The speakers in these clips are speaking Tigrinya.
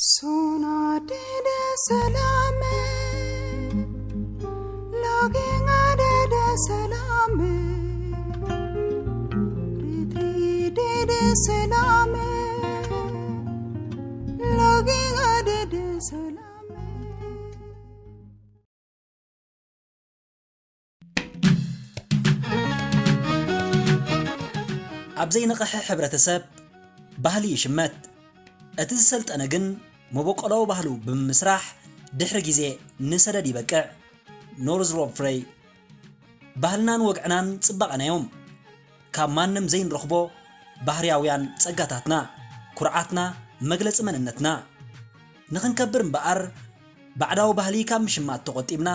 Sona dede salame, login adede salame, ritri dede salame, login adede salame. ኣብ ዘይነቕሐ ሕብረተሰብ ባህሊ ይሽመት። እቲ ዝሰልጠነ ግን መበቆላዊ ባህሉ ብምምስራሕ ድሕሪ ግዜ ንሰደድ ይበቅዕ። ኖርዝ ሮብ ፍሬይ። ባህልናን ወግዕናን ጽባቐና እዮም። ካብ ማንም ዘይንረኽቦ ባህርያውያን ጸጋታትና፣ ኩርዓትና፣ መግለጺ መንነትና። ንኽንከብር እምበኣር ባዕዳዊ ባህሊ ካብ ምሽማት ተቖጢብና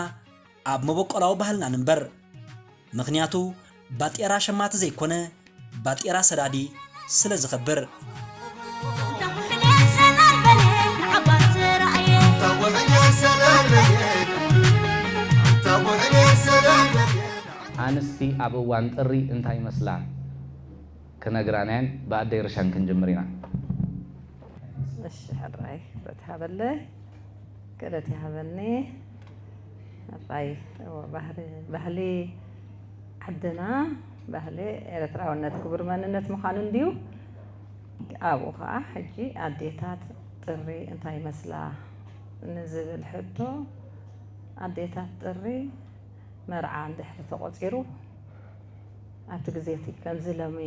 ኣብ መበቆላዊ ባህልና ንንበር። ምኽንያቱ ባጤራ ሸማቲ ዘይኮነ ባጤራ ሰዳዲ ስለ ዝኸብር። ኣንስቲ ኣብ እዋን ጥሪ እንታይ ይመስላ ክነግራናየን ብኣደይ ርሻን ክንጅምር ኢና። እሺ ሕራይ ክብረት ይሃበለ ክእለት ይሃበኒ። ኣባይ እዎ ባህሪ ባህሊ ዓድና ባህሊ ኤርትራውነት ክቡር መንነት ምዃኑ እንድዩ። ኣብኡ ከዓ ሕጂ ኣዴታት ጥሪ እንታይ ይመስላ ንዝብል ሕቶ ኣዴታት ጥሪ መርዓ እንድሕሪ ተቖጺሩ ኣብቲ ግዜ እቲ ከምዚ ሎሚ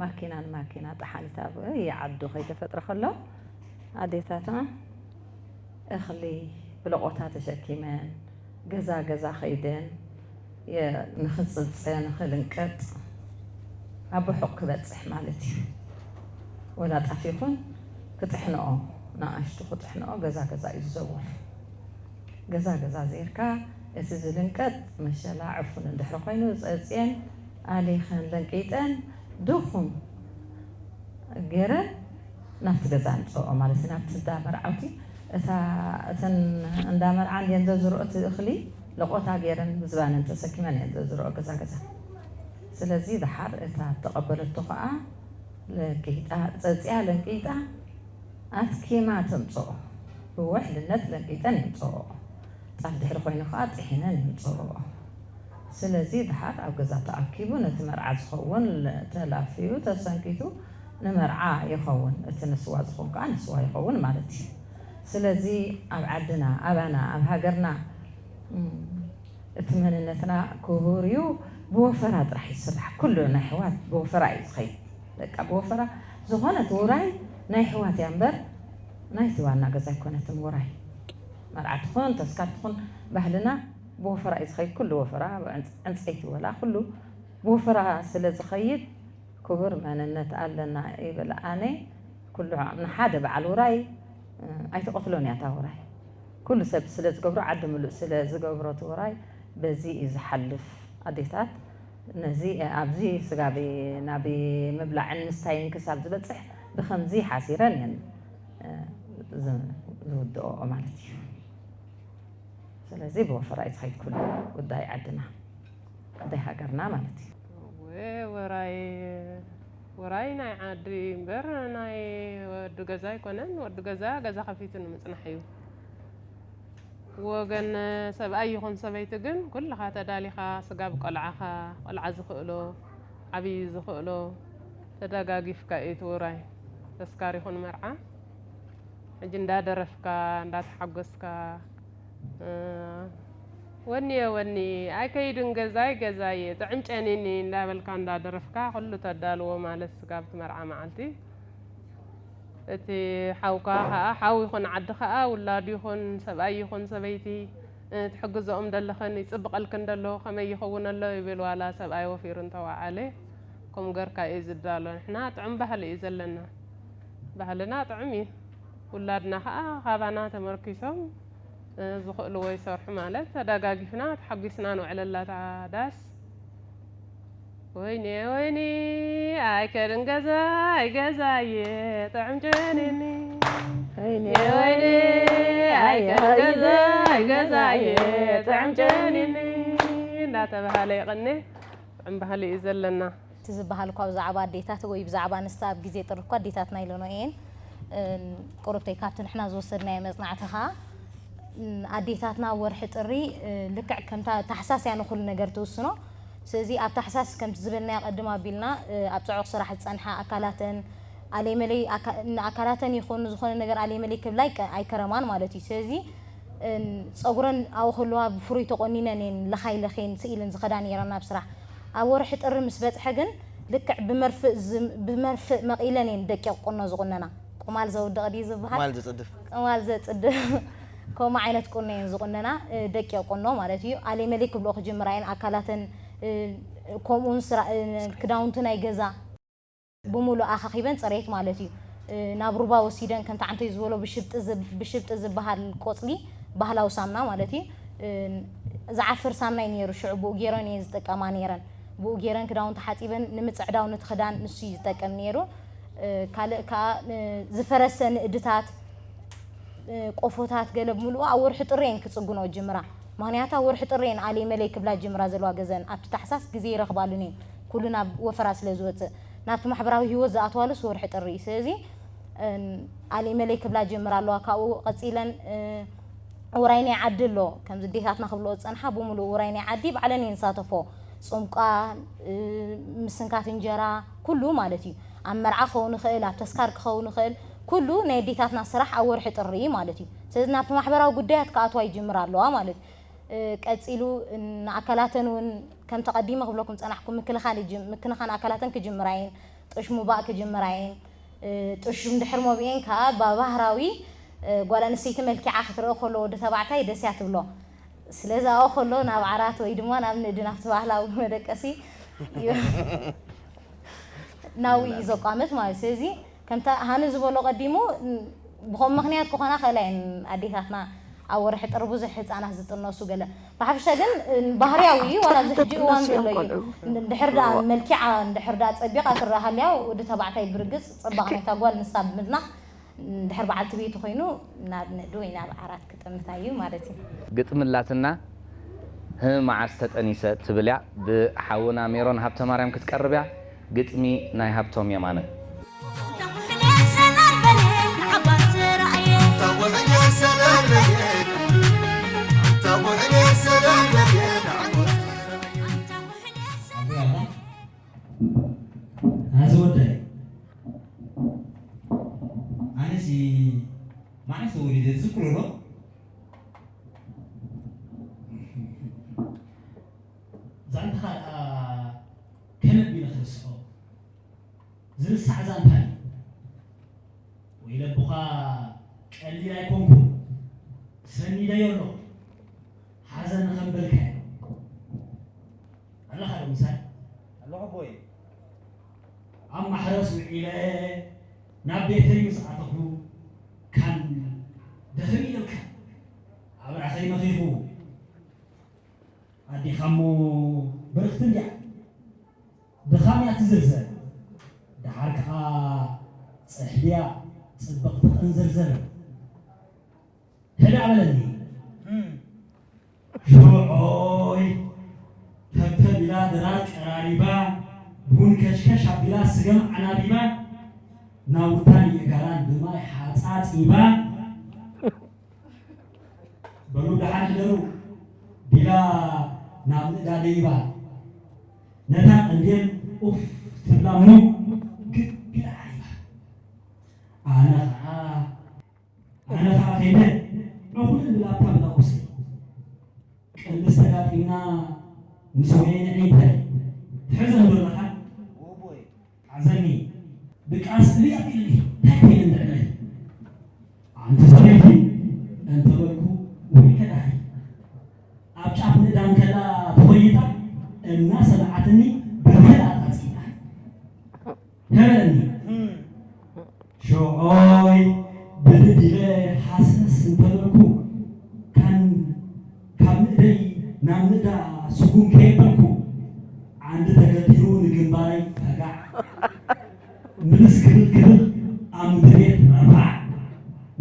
ማኪና ንማኪና ጠሓኒት ኣብ የዓዱ ከይተፈጥረ ከሎ ኣዴታትና እኽሊ ብለቖታ ተሸኪመን ገዛ ገዛ ከይደን ንኽፅፀ ንኽልንቀጥ ኣብ ርሑቕ ክበፅሕ ማለት እዩ። ወላ ጣፍ ይኹን ክጥሕንኦ ንኣሽቱ ክጥሕንኦ ገዛ ገዛ እዩ ዝዘውር። ገዛ ገዛ ዜርካ እቲ ዝልንቀጥ መሸላ ዕፉን እንድሕሪ ኮይኑ ፀፅየን ኣሊኸን ለንቂጠን ድኹም ገይረን ናብቲ ገዛ ኣምፅኦ ማለት እዩ ናብቲ እንዳ መርዓውቲ እታ እተን እንዳ መርዓ እንድየን ዘዝርኦ እቲ እኽሊ ለቆታ ገይረን ብዝባነን ተሰኪመን እየን ዘዝርኦ ገዛ ገዛ ስለዚ ደሓር እታ ተቐበለቶ ከዓ ለቂጣ ፀፅያ ለቂጣ ኣትኪማ ተምፅኦ ብውሕልነት ለቂጠን የምፅኦ ጣፍ ድሕሪ ኮይኑ ከዓ ጥሒነን የምፅኦ ስለዚ ደሓር ኣብ ገዛ ተኣኪቡ ነቲ መርዓ ዝኸውን ተላፍዩ ተሰንኪቱ ንመርዓ ይኸውን እቲ ንስዋ ዝኸውን ከዓ ንስዋ ይኸውን ማለት እዩ ስለዚ ኣብ ዓድና ኣባና ኣብ ሃገርና እቲ መንነትና ክቡር እዩ ብወፈራ ጥራሕ ይስራሕ ኩሉ ናይ ኣሕዋት ብወፈራ እዩ ዝኸይድ በቃ ብወፈራ ዝኾነት ውራይ ናይ ኣሕዋት እያ እምበር ናይቲ ዋና ገዛ ኣይኮነትን ውራይ መርዓ ትኹን ተስካር ትኹን ባህልና ብወፈራ እዩ ዝኸይድ ኩሉ ወፈራ ዕንፀይቲ ወላ ኩሉ ብወፈራ ስለ ዝኸይድ ክቡር መንነት ኣለና ይብል ኣነ ኩሉ ንሓደ በዓል ውራይ ኣይትቐትሎን እያ እታ ውራይ ኩሉ ሰብ ስለ ዝገብሮ ዓዲ ምሉእ ስለ ዝገብሮ እቲ ውራይ በዚ እዩ ዝሓልፍ ኣዴታት ነዚ ኣብዚ ስጋብ ናብ ምብላዕን ምስታይን ክሳብ ዝበፅሕ ብከምዚ ሓሲረን እየን ዝውድኦ ማለት እዩ ስለዚ ብወፈራ እዩ ዝኸይድ ኩሉ ጉዳይ ዓድና ጉዳይ ሃገርና ማለት እዩ ወራይ ወራይ ናይ ዓዲ እምበር ናይ ወዲ ገዛ ኣይኮነን ወዲ ገዛ ገዛ ከፊቱ ንምፅናሕ እዩ ወገን ሰብኣይ ይኹን ሰበይቲ ግን ኩልኻ ተዳሊኻ ስጋብ ቆልዓኻ ቆልዓ ዝኽእሎ ዓብዪ ዝኽእሎ ተደጋጊፍካ እዩ እቲ ውራይ ተስካር ይኹን መርዓ ሕጂ እንዳደረፍካ እንዳተሓጎስካ ወኒየ ወኒ ኣይከይድን ገዛይ ገዛየ ጥዕም ጨኒኒ እንዳበልካ እንዳደረፍካ ኩሉ ተዳልዎ ማለት ስጋብ እቲ መርዓ መዓልቲ እቲ ሓውካ ከዓ ሓው ይኹን ዓዲ ከዓ ውላዱ ይኹን ሰብኣይ ይኹን ሰበይቲ ትሕግዝኦም ደለኽን ይፅብቐልክን ደሎ ከመይ ይኸውን ኣሎ ይብል ዋላ ሰብኣይ ወፊሩ እንተወዓለ ከምኡ ገርካ እዩ ዝዳሎ ንሕና ጥዑም ባህሊ እዩ ዘለና ባህልና ጥዑም እዩ ውላድና ከዓ ካባና ተመርኪሶም ዝኽእልዎ ይሰርሑ ማለት ተደጋጊፍና ተሓጒስና ንውዕለላ እታ ዳስ ወይኔ ወይኔ ኣይከድን ገዛይ ገዛየ ጥዕም ጨኒኒ ወይኔ ወይኔ ኣይከድን ገዛይ ገዛየ ጥዕም ጨኒኒ እናተባሃለ ይቕኒ ጥዑም ባህሊ እዩ ዘለና። እቲ ዝበሃል እኳ ብዛዕባ ኣዴታት ወይ ብዛዕባ ኣንስቲ ኣብ ግዜ ጥሪ እኳ ኣዴታትና ኢለንኦ እየን። ቁሩብተይ ካብቲ ንሕና ዝወሰድናዮ መጽናዕቲ ኸኣ፣ ኣዴታትና ወርሒ ጥሪ ልክዕ ከምታ ታሕሳስ እያ ንኹሉ ነገር ትውስኖ። ስለዚ ኣብ ታሕሳስ ከምቲ ዝበልናዮ ቀድም ኣቢልና ኣብ ጽዑቕ ስራሕ ዝጸንሓ ኣካላተን ኣለይመለይ ኣካ-፣ ንኣካላተን ይኹን ንዝኾነ ነገር ኣለይመለይ ክብላ ኣይከ-፣ ኣይከረማን ማለት እዩ። ስለዚ ጸጉረን ኣብኡ ከለዋ ብፍሩይ ተቆኒነን እየን ለኻይ ለኽየን ስኢለን ዝኸዳ ነይረን ናብ ስራሕ። ኣብ ወርሒ ጥሪ ምስ በጽሐ ግን ልክዕ ብመርፍእ ዝም-፣ ብመርፍእ መቒለን እየን ደቂቕ ቁኖ ዝቑነና። ቁማል ዘውድቕ ድዩ ዝበሃል? ቁማል ዘጽድፍ። ቁማል ዘጽድፍ። ከምኡ ዓይነት ቁኖ እየን ዝቑነና፣ እ፣ ደቂቕ ቁኖ ማለት እዩ። ኣለይመለይ ክብልኦ ክጅምራ እየን። ኣካላተን፣ እ፣ ከምኡውን ስራ-፣ እ፣ ክዳውንቲ ናይ ገዛ ብምሉእ ኣኻኺበን ጽሬት ማለት እዩ። እ፣ ናብ ሩባ ወሲደን ከምቲ ዓንተይ ዝበሎ ብሽብጢ ዝብ-፣ ብሽብጢ ዝበሃል ቆጽሊ ባህላዊ ሳምና ማለት እዩ። እ፣ ዝዓፍር ሳምና እዩ ነይሩ። ሽዑ ብኡ ገይረን እየን ዝጥቀማ ነይረን። ብኡ ገይረን ክዳውንቲ ሓጺበን ንምጽዕዳው ነቲ ክዳን ንሱ እዩ ዝጠቅም ነይሩ። እ፣ ካልእ ከኣ፣ እ፣ ዝፈረሰ ንእድታት፣ እ፣ ቆፎታት ገለ ብምልኡ ኣብ ወርሒ ጥሪ እየን ክጽግኖ ጅምራ። ምኽንያቱ ኣብ ወርሒ ጥሪ እየን ኣለይ መለይ ክብላ ጅምራ ዘለዋ ገዘን። ኣብቲ ታሕሳስ ግዜ ይረኽባሉን እየን። ኩሉ ናብ ወፈራ ስለ ዝወጽእ። ናብቲ ማሕበራዊ ህይወት ዝኣትዋሉስ ወርሒ ጥሪ እዩ። ስለዚ፣ እን፣ ኣለይ መለይ ክብላ ጅምራ ኣለዋ። ካብኡ ቀጺለን፣ እ፣ ውራይ ናይ ዓዲ ኣሎ። ከምዚ ኣዴታትና ክብልኦ ዝጸንሓ ብምሉእ ውራይ ናይ ዓዲ ባዕለን እየን ዝሳተፎ። ጽምቋ፣ እ፣ ምስንካት እንጀራ፣ ኩሉ ማለት እዩ። ኣብ መርዓ ክኸውን ይኽእል፣ ኣብ ተስካር ክኸውን ይኽእል፣ ኩሉ ናይ ኣዴታትና ስራሕ ኣብ ወርሒ ጥሪ ማለት እዩ። ስለዚ ናብቲ ማሕበራዊ ጉዳያት ክኣትዋ ይጅምር ኣለዋ ማለት እዩ። እ፣ ቀጺሉ ንኣካላተን እውን ከምቲ ቀዲመ ክብለኩም ጸናሕኩ ምክልኻል ይጅ-፣ ምክንኻን ኣካላተን ክጅምራ እየን፣ ጥሽ ሙባእ ክጅምራ እየን። እ፣ ጥሹም ድሕር መቢኤን ከኣ ብባህራዊ፣ እ፣ ጓል ኣንስተይቲ መልኪዓ ክትርኢ ከሎ ወዲ ተባዕታይ ደስ እያ ትብሎ። ስለዚ ኣብኡ ከሎ ናብ ዓራት ወይ ድማ ናብ ንእዲ ናብቲ ባህላዊ መደቀሲ እዩ ናብኡ እዩ ዘቋምት ማለት እዩ። ስለዚ ከምታ ሃኒ ዝበሎ ቀዲሙ፣ ን-፣ ብኸም ምኽንያት ክኾና ክእላ እየን ኣዴታትና ኣብ ወርሒ ጥሪ ብዙሕ ህጻናት ዝጥነሱ ገለ። ብሓፈሻ ግን፣ ን-፣ ባህርያዊ እዩ፣ ዋላ ኣብዚ ሕጂ እዋን ዘሎ እዩ። ን-፣ ድሕር ደኣ መልኪዓ፣ ድሕር ደኣ ጸቢቓ ክረኣ ሃልያ፣ ወዲ ተባዕታይ ብርግጽ ጽባቕ ናይታ ጓል ንሳ ብምድናቕ፣ ድሕር በዓልቲ ቤቱ ኮይኑ ናብ ንእዲ ወይ ናብ ዓራት ክጥምታ እዩ ማለት እዩ። ግጥሚ ኣላትና፣ ህም መዓስ ተጠኒሰ ትብል እያ። ብሓውና ሜሮን ሃብተማርያም ክትቀርብ እያ። ግጥሚ ናይ ሃብቶም የማነ። ኣዚ ወደይ፣ ኣነሲ መዓስ ተወሊደ ትዝክሮ ዶ? ዛንታኻ ደኣ ከመይ ኣቢለ ክርስዖ? ዝርሳዕ ዛንታ እዩ። ወይለብኻ ቀሊል ኣይኮንኩን። ሰኒደዮ ኣለኹ። ሓዘን ከም በልካዮ። ኣለኻ ዶ ምሳይ? ኣለኹ ኣቦይ። ኣብ ማሕረስ ውዒለ ናብ ቤተይ ምስ ኣተኹ፣ ካን ደኽም ኢለካ ኣብራኸይ መኺኹ። ኣዴኻ እሞ ብርኽቲ እንድያ፣ ድኻም እያ ትዝርዘር። ደሓር ከኣ ጽሕድያ ጽብቕቲ ቅንዝርዝር። ህዳእ በለኒ። ሽዑይ ተብተብ ኢላ ድራር ቀራሪባ፣ ቡን ከሽከሽ ኣቢላ ስገም ዓናቢባ፣ ናውታን የጋራን ብማይ ሓጻጺባ። በሉ ደሓን ሕደሩ ቢላ ናብ ንእዳ ደይባ። ነታ ቀንዴል ኡፍ ትብላ እሞ ግግ ኢላ ዓሪባ። ኣነ ኸዓ ኣነ ኸዓ ከይደ ዕኹል እብል ኣብታ መታቁሰይ። ቅልስ ተጋጢምና ምስ ወየነ ዒንተይ ትሕዘን ዶ ኣለኻ? ኣዘኒ ድቃስ እብይ ኣቢልኒ እንታይ ኮይነ እንድዕነይ ኣንቲ ሰበይቲ እንተበልኩ ወይ ከዳኺ ኣብ ጫፍ ንእዳን ከላ ተኾይታ እናሰምዓትኒ ብርህል ኣጣጺላ ነበረኒ። ሽዖይ ብድድ ኢለ ሃሰስ እንተበልኩ፣ ካን ካብ ንእደይ ናብ ንእዳ ስጉም ከየበልኩ፣ ዓንዲ ተገቲሩ ንግንባረይ ፈጋዕ። ምልስ ክብል ክብል ኣብ ምድሪ ቤት ረፋዕ።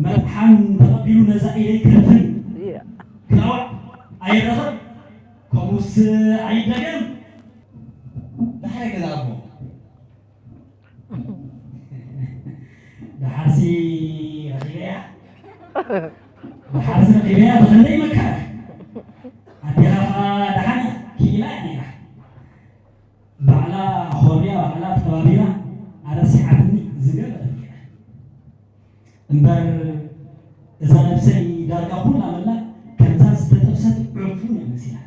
መጥሓን ተቐቢሉ ነዛ ኢደይ ክርትን ክላዋዕ ኣይረኸብ። ከምኡስ ኣይደገም። ደሓር ገዛ ኣቦ። ደሓርሲ ድሓርሲ ረኺበያ ብኽንደይ መከራ። ኣዴኻ ኸኣ ደሓን እያ፣ ክኢላ እያ ነይራ። ባዕላ ኾርያ፣ ባዕላ ተኸባቢራ ኣረሲዓትኒ ዝገበረት እያ። እምበር እዛ ነብሰይ ዳርጋ ኩላ መላ ከምዛ ዝተጠብሰት ዕፉን እያ መሲላ።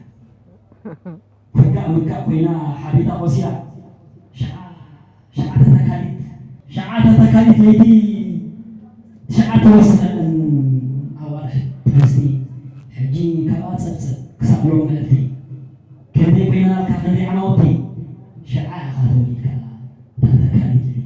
ተጋእ ምጋእ ኮይና ሓቢጣ ቆሲላ። ሸዓ ሸዓ ተተካሊት ሸዓ ተተካሊት ለይቲ ሸዓ ተወሰኸለን ኣዋርሕ ተወስኒ። ሕጂ ካብኣ ጸብጸብ ክሳብ ሎም መዕልቲ ክንደይ ኮይና ካብ ክንደይ ዓማውቲ ሸዓ ኢኻ ተወሊድካ እታ ተካሊት ለይቲ።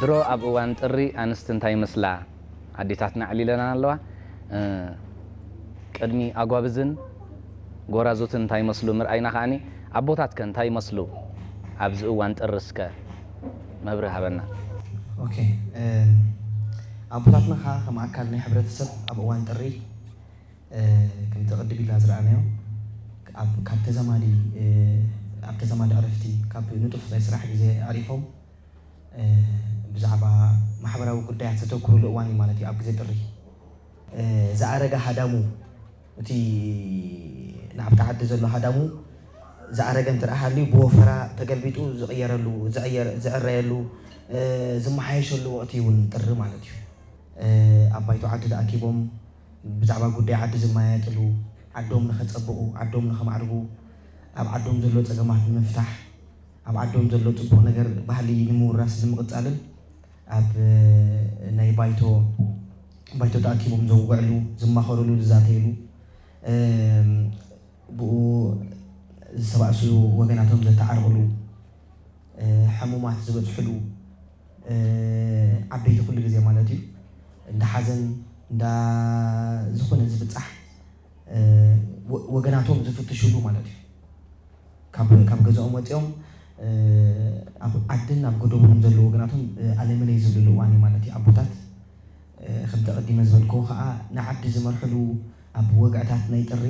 ድሮ ኣብ እዋን ጥሪ ኣንስቲ እንታይ ይመስላ? ኣዴታትና ኣዕሊለና ኣለዋ። እ፣ ቅድሚ ኣጓብዝን ጎራዙትን እንታይ ይመስሉ ምርኣይና ከኣኒ፣ ኣቦታት ከ እንታይ ይመስሉ ኣብዚ እዋን ጥሪ እስከ መብርሂ ሃበና። ኦኬ፣ እ፣ ኣቦታትና ከኣ ከም ኣካል ናይ ሕብረተሰብ ኣብ እዋን ጥሪ፣ እ፣ ከምቲ ቅድም ኢልና ዝረኣናዮ ኣብ፣ ካብ ተዛማዲ፣ እ፣ ኣብ ተዛማዲ ዕረፍቲ ካብ ንጡፍ ናይ ስራሕ ግዜ ኣዕሪፎም፣ እ፣ ብዛዕባ ማሕበራዊ ጉዳያት ዘተኩሩሉ እዋን እዩ ማለት እዩ። ኣብ ግዜ ጥሪ፣ እ፣ ዝኣረገ ሃዳሙ፣ እቲ ናብቲ ዓዲ ዘሎ ሃዳሙ ዝኣረገ እንተ ደኣ ሃልዩ ብወፈራ ተገልቢጡ ዝቕየረሉ፣ ዝዕየር-፣ ዝዕረየሉ፣ እ፣ ዝመሓየሸሉ ወቕቲ እውን ጥሪ ማለት እዩ። እ፣ ኣብ ባይቶ ዓዲ ተኣኪቦም ብዛዕባ ጉዳይ ዓዲ ዝመያየጥሉ፣ ዓዶም ንኸጸብቑ፣ ዓዶም ንኸማዕርጉ፣ ኣብ ዓዶም ዘሎ ጸገማት ንምፍታሕ፣ ኣብ ዓዶም ዘሎ ጽቡቕ ነገር ባህሊ ንምውራስ ንምቕጻልን ኣብ ናይ ባይቶ ባይቶ ተኣኪቦም ዘውግዕሉ፣ ዝማኸርሉ፣ ዝዛተይሉ፣ እም፣ ብኡ ዝተባእሱ ወገናቶም ዘተዓርቕሉ፣ እ፣ ሕሙማት ዝበጽሕሉ፣ እ፣ ዓበይቲ ኩሉ ግዜ ማለት እዩ እንዳ ሓዘን እንዳ ዝኾነ ዝብጻሕ፣ እ፣ ወ-፣ ወገናቶም ዝፍትሽሉ ማለት እዩ። ካብ፣ ካብ ገዛኦም ወፂኦም፣ እ፣ ኣብ ዓድን ኣብ ጎደቦን ዘለዉ ወገናቶም፣ እ፣ ኣለመለይ ዝብልሉ እዋን እዩ ማለት እዩ። ኣቦታት፣ እ፣ ከምቲ ቀዲመ ዝበልክዎ ከዓ ንዓዲ ዝመርሕሉ፣ ኣብ ወግዕታት ናይ ጥሪ፣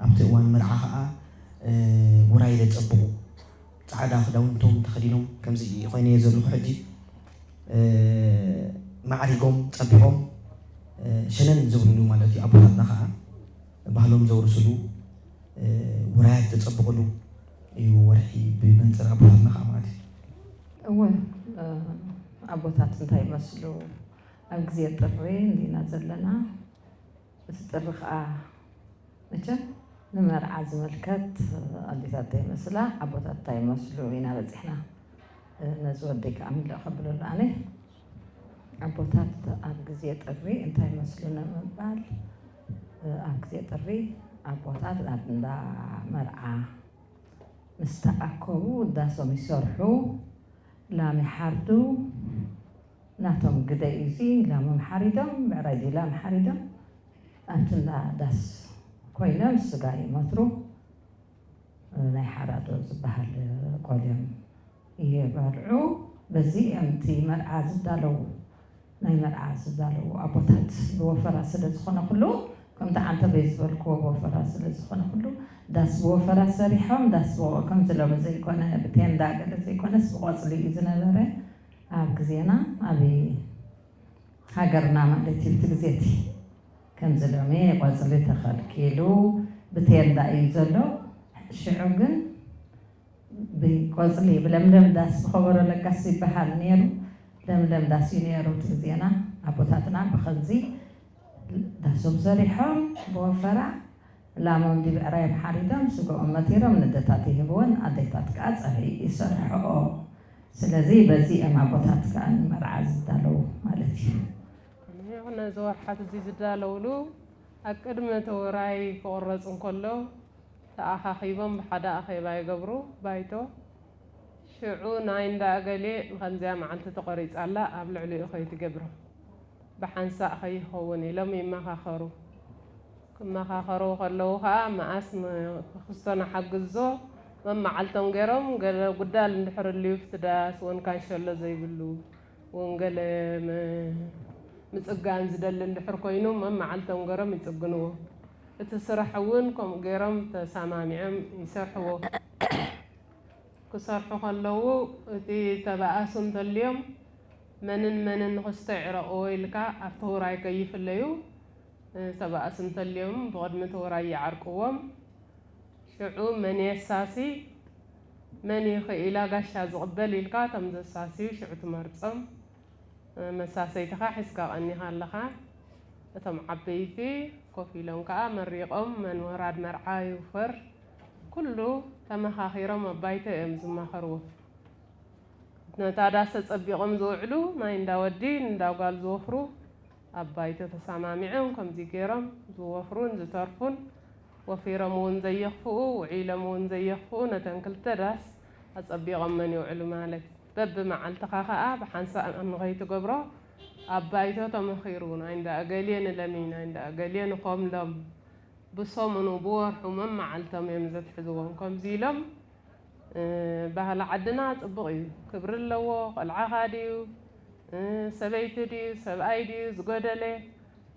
ኣብቲ እዋን መርዓ ከዓ፣ እ፣ ውራይ ዘፀብቑ፣ ፃዕዳ ክዳውንቶም ተኸዲኖም፣ ከምዚ ኮይነ እየ ዘለኹ ሕጂ፣ እ፣ ማዕሪጎም፣ ፀቢቖም፣ እ፣ ሸነን ዝብልሉ ማለት እዩ። ኣቦታትና ከዓ ባህሎም ዘውርስሉ፣ እ፣ ውራያት ዘፀብቕሉ እዩ ወርሒ ብመንፅር ኣቦታትና ከዓ ማለት እዩ። እወ፣ እ፣ ኣቦታት እንታይ ይመስሉ? ኣብ ግዜ ጥሪ እንዲና ዘለና። እቲ ጥሪ ከዓ መቸም ንመርዓ ዝምልከት፣ ኣዴታት እንታይ ይመስላ፣ ኣቦታት እንታይ ይመስሉ ኢና በፂሕና። እ፣ ነዚ ወደይ ከዓ ምልእ ከብለሉ ኣነ። ኣቦታት ኣብ ግዜ ጥሪ እንታይ ይመስሉ ንምባል፣ እ፣ ኣብ ግዜ ጥሪ ኣቦታት ኣብ እንዳ መርዓ ምስ ተኣከቡ ዳሶም ይሰርሑ፣ ላም ይሓርዱ፣ ናቶም ግደ እዩ እዚ። ላሞም ሓሪዶም፣ ብዕራይ ድዩ ላም ሓሪዶም፣ ኣብቲ እንዳ ዳስ ኮይኖም ስጋ ይመትሩ። ናይ ሓራዶ ዝበሃል ቆልዮም ይበልዑ። በዚ እዮም እቲ መርዓ ዝዳለዉ። ናይ መርዓ ዝዳለዉ ኣቦታት ብወፈራ ስለ ዝኾነ ኩሉ፣ ከምቲ ዓንተበይ ዝበልክዎ ብወፈራ ስለ ዝኾነ ኩሉ፣ ዳስ ብወፈራ ሰሪሖም፣ ዳስ ብቆ-፣ ከምዚ ሎሚ ዘይኮነ ብቴንዳ ገለ ዘይኮነስ ብቆፅሊ እዩ ዝነበረ ኣብ ግዜና፣ ኣብ ሃገርና ማለት እዩ። እቲ ግዜ እቲ ከምዚ ሎሚ ቆፅሊ ተኸልኪሉ ብቴንዳ እዩ ዘሎ። ሽዑ ግን ብቆፅሊ፣ ብለምለም ዳስ፣ ብኸበሮ ለጋስ ይበሃል ነይሩ። ለምለም ዳስ እዩ ነይሩ እቲ ግዜና። ኣቦታትና ብኸምዚ ዳሶም ሰሪሖም ብወፈራ ላሞም ድዩ ብዕራዮም ሓሪዶም ስግኦም መቲሮም ንደታት ይህብወን፣ ኣዴታት ከዓ ፀብሒ ይሰርሕኦ። ስለዚ በዚ እዮም ኣቦታት ከዓ ንመርዓ ዝዳለዉ ማለት እዩ። እኒሆ ነዚ ወርሓት እዚ ዝዳለውሉ ኣብ ቅድሚ እቲ ውራይ ክቑረፅ እንከሎ ተኣኻኺቦም ብሓደ ኣኼባ ይገብሩ ባይቶ። ሽዑ ናይ እንዳ እገሌ ንኸምዚኣ መዓልቲ ተቖሪፃ ኣላ ኣብ ልዕሊኡ ከይትገብሮ ብሓንሳእ ከይኸውን ኢሎም ይመኻኸሩ። ክመኻኸሩ ከለዉ ኸዓ መኣስ ንክስቶ ንሓግዞ መመዓልቶም ገይሮም ገለ ጉዳል እንድሕር ልዩ ኣብቲ ዳስ እውን ካንሸሎ ዘይብሉ እውን ገለ መ- ምጽጋን ዝደሊ እንድሕር ኮይኑ መመዓልቶም ገሮም ይጽግንዎ። እቲ ስራሕ እውን ከምኡ ገይሮም ተሰማሚዖም ይሰርሕዎ። ክሰርሑ ከለዉ እቲ ተባኣሱ እንተልዮም መንን መንን ንኽስቶ ይዕረቕዎ ኢልካ ኣብቲ ውራይ ከይፍለዩ፣ እ፣ ተባኣሱ እንተልዮም ብቕድሚ እቲ ውራይ ይዓርቅዎም። ሽዑ መን የሳሲ፣ መን እዩ ኽኢላ ጋሻ ዝቕበል ኢልካ እቶም ዘሳስዩ ሽዑ ትመርጾም። መሳሰይትኻ ሒዝካ ቀኒኻ ኣለኻ። እቶም ዓበይቲ ኮፍ ኢሎም ከኣ መሪቖም፣ መን ወራድ መርዓ ይውፈር፣ ኩሉ ተመኻኺሮም ኣብ ባይቶ እዮም ዝማኸርዎ። ነታ ዳስ ኣጸቢቖም ዝውዕሉ ናይ እንዳ ወዲ እንዳ ጓል ዝወፍሩ ኣብ ባይቶ ተሰማሚዖም ከምዚ ገይሮም ዝወፍሩን ዝተርፉን ወፊሮም እውን ዘየኽፍኡ፣ ውዒሎም እውን ዘየኽፍኡ፣ ነተን ክልተ ዳስ ኣጸቢቖመን ይውዕሉ ማለት እዩ። በብመዓልትኻ ኸኣ ብሓንሳእ ንኸይትገብሮ ኣብ ባይቶ ተመኺሩ፣ ናይ እንዳ እገሌ ንለሚ፣ ናይ እንዳ እገሌ ንኾምሎም፣ ብሰሙኑ፣ ብወርሑ መመዓልቶም እዮም ዘትሕዝዎም። ከምዚ ኢሎም፣ እ፣ ባህሊ ዓድና ጽቡቕ እዩ፣ ክብሪ ኣለዎ፣ ቆልዓኻ ድዩ፣ እ፣ ሰበይቲ ድዩ፣ ሰብኣይ ድዩ ዝጎደለ፣